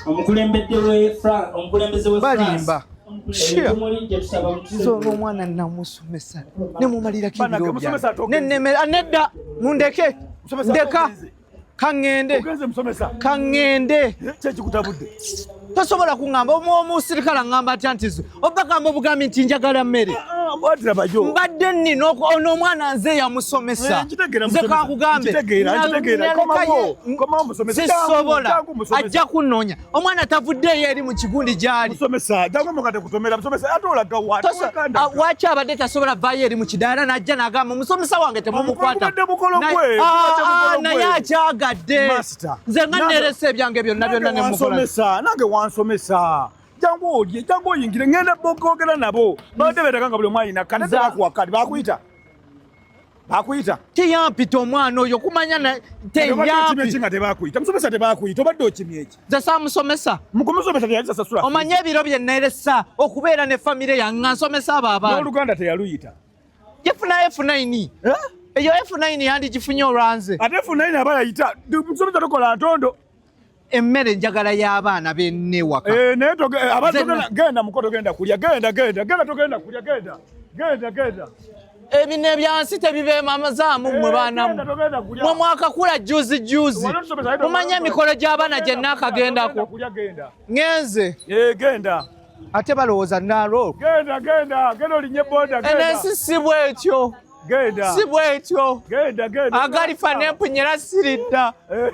Omukulembedde we Fran- omukulembeze we Balimba. France, ebimuli gye tusaba Nze olw'omwana namusomesa nemumalirako Bannange, ebiro musomesa byange ate ogenze. nenemera nedda mundeke Musomesa ndeka ogenze. kaŋŋende Ogenze musomesa. Kaŋŋende. Kyekikutabudde? Tosobola kuŋŋamba omusirikale aŋŋamba atya nti obagamba obugambi nti njagala mmere. Watirabayo. Mbadde nnina ono omwana nze yamusomesa. Eh, nkitegeera, Nze musomesa. kankugambe Nkitegeera, nkitegeera. Komawo, komawo musomesa. Sisobola. Jangu, jangu musomesa. Ajja kunnoonya omwana tavuddeeyo eri mu kigundi gy'ali. Musomesa, jangu mukate kutomera musomesa, ate olaga wa? Waki abadde tasobola vaayo eri mu kidaala n'ajja n'agamba omusomesa wange temumukwata? Gubadde mukolo gwe, Ah, gubadde ah, mukolo gwe. Naye akyagadde. Master. Nze nga neeresa ebyange byonna byonna Nange ne mukola. wansomesa, nange wansomesa. Jangu olye, jangu oyingire, ngenda bokwogera nabo. Babadde beetaaga nga buli omu alina kati tebakuwa kadi, bakuyita. Bakuyita. Teyampita omwana oyo kumanya Obadde okimye teyampi ki nga tebakuyita? Musomesa tebakuyita, obadde okimye ki? Nze saamusomesa. Mukumusomesa teyali sasasula. Omanye ebiro bye neeresa okubeera ne famire yange nga nsomesa abo abaana. N'Oluganda teyaluyita. Yafuna F9. Eh? Eyo F9 yandigifunye olwanze. Ate F9 aba yayita. Musomesa tokola ntondo. Emmere njagala y'abaana bennewaka. Eh, naye abantu Nze genda muko togenda kulya, genda, genda, genda, togenda kulya, genda, genda, genda. Ebino ebyansi tebibeemamazaamu mmwe Eh, baanamu. genda, togenda kulya. Mwe mwakakula juzi juzi. Wano tusomesa, Mumanye emikolo gy'abaana gye togenda naakagendako. kulya, genda. Ŋŋenze. Eh, genda. Ate balowooza naalo. Genda, genda, genda olinye boda, Eno genda. ensi si bwetyo. Genda. Si bwetyo. Genda, genda. Agalifa nempunyera siridda. Eh.